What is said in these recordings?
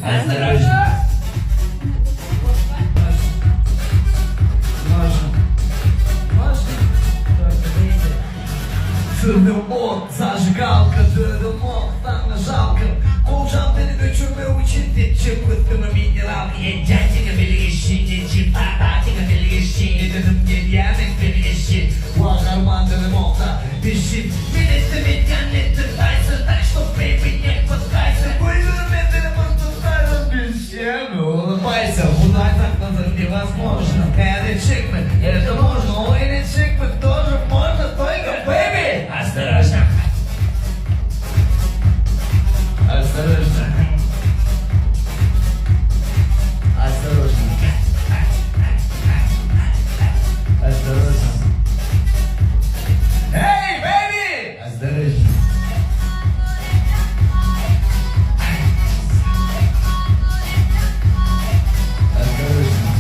Осторожно. Можно. Можно. Только выйди. Sürüm ot, зажигалка, dönüm oktan жалко. Kolcam beni göçürme için ditçi pıhtımı mineral Yenecekini bilişi, çift tatını bilişi Dedim gelyemek bilişi, Vagarman dedim okta dişi Milleti mityanletti, taysı так что baby не пытайся Buyur beni mutlu bir Улыбайся, Худай так назад невозможно Это чикмы, это можно, ой, не чикмы, тоже можно, только baby Осторожно Осторожно Осторожно Осторожно Эй, baby! Осторожно Осторожно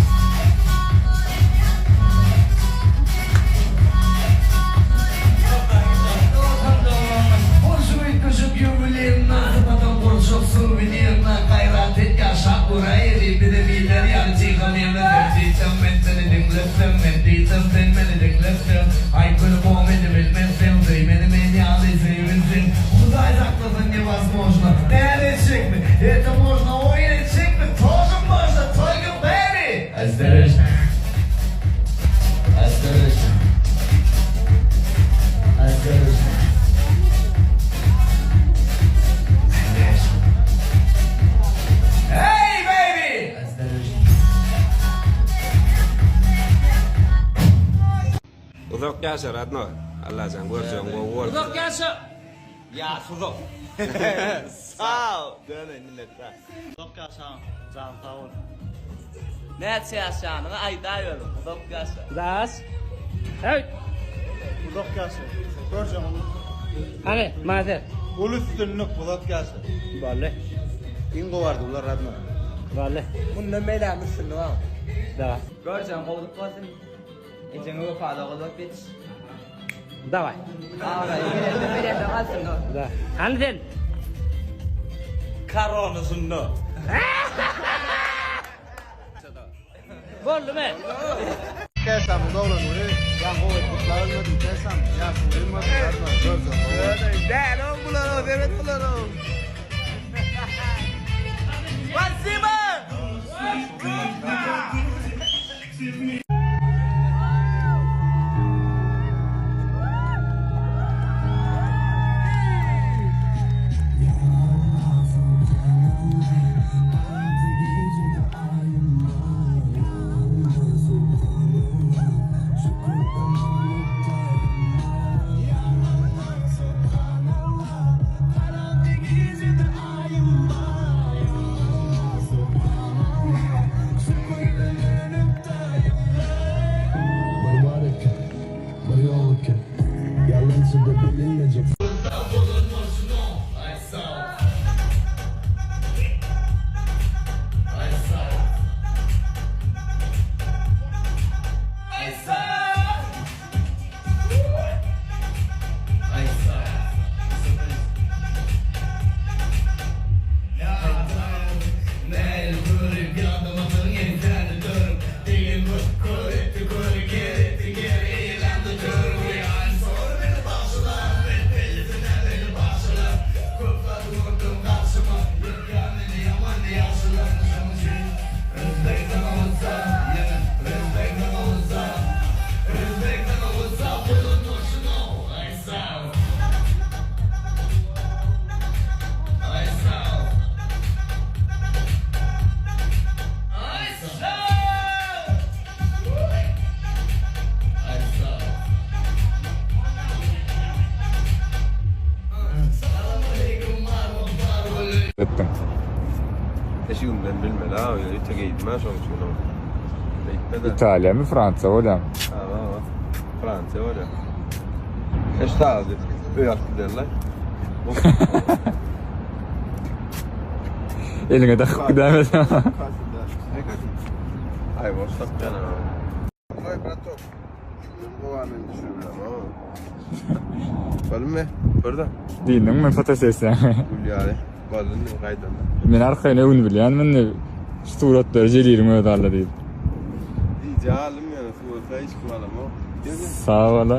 Потом kurşun suvenirna Gayrat et yaşa burayı Bir de biler yani çıkamıyorum Diyeceğim ben seni dinlesem Ben diyeceğim sen beni dinlesen Ay gülüm o beni bilmezsin Duy beni beni yani sevinsin Худай saklasın невозможно Nerede çıkma Это можно ой не çıkma Тоже можно только baby Осторожно Осторожно Осторожно Hey baby! Осторожно. Uzak ýaşa родной. Allajan görjegiň gowy bolsun. Uzak ýaşa. Ýa uzak. Sag ol. Döne minnetdar. Uzak ýaşa, jan sag bol. Näçe ýaşanyňy aýdaýaly. Uzak ýaşa. Daş. Hey. Uzak ýaşa. Görjegiň Hany, mazer. Uly üstünlik uzak ýaşa. Boldy. Iň gowy arzuwlar родной. Boldy. Mundan beýläk üstünlik al. Давай. Görjegiň gowulyk bolsun. Ejeňe wepaly bolup ýetiş. Давай. Abraý, belende galsyn. Да. Hany sen. Koronasynda. Boldumy? Kesam doglan güni, ýa gowy gutlarym kesam, ýaşyň uly rodnoý, görjegiň gowy. Däl o bular o, evet bular o. Спасибо! Bir bar eken, bir ýok eken. Ýalançyda bilinmejek. Ay sag ol. Ay sag ol. Ay sag ol. Ay sag ol. Mel görüp ýadymyzyň ýeňsäni dörüp Dilim kör etdi köri ger etdi ger eýlendi tör Uýan sor beni bagşylar Men bellisine beni bagşylar Köp zat gördüm garşyma Ýykýan meni ýaman ýagşylar Şonuň üçin Özbekden olsa ýene Özbekden olsa Özbekden olsa bulunmuşun Ay sag ol. Ay sag ol. Ay sag ol. Ay sag ol. Salam aleýkum Etdim. Eşigimden bilmeli ha, öýe geýdim ha şoň üçin. Beýtme de. Italiýa mı Fransa bolýar? Ha, ha. Fransiýa bolýar. Eş sağ Öý alyp giderler. Eliňe dakyp gidemez. Ay boş satýan. Ay браток. Gowy men düşünürüm ha. Bolmy? Burada. Diýdiňmi fotosessiýa? Gül ýaly. Boldy indi gaýdanda. Men arkaýyn öwün bilýän indi şu suratlary Jeliliň özi aldy diýip. Gije aldym ýöne surata hiç kim alamok. Gel gel. Sag bola.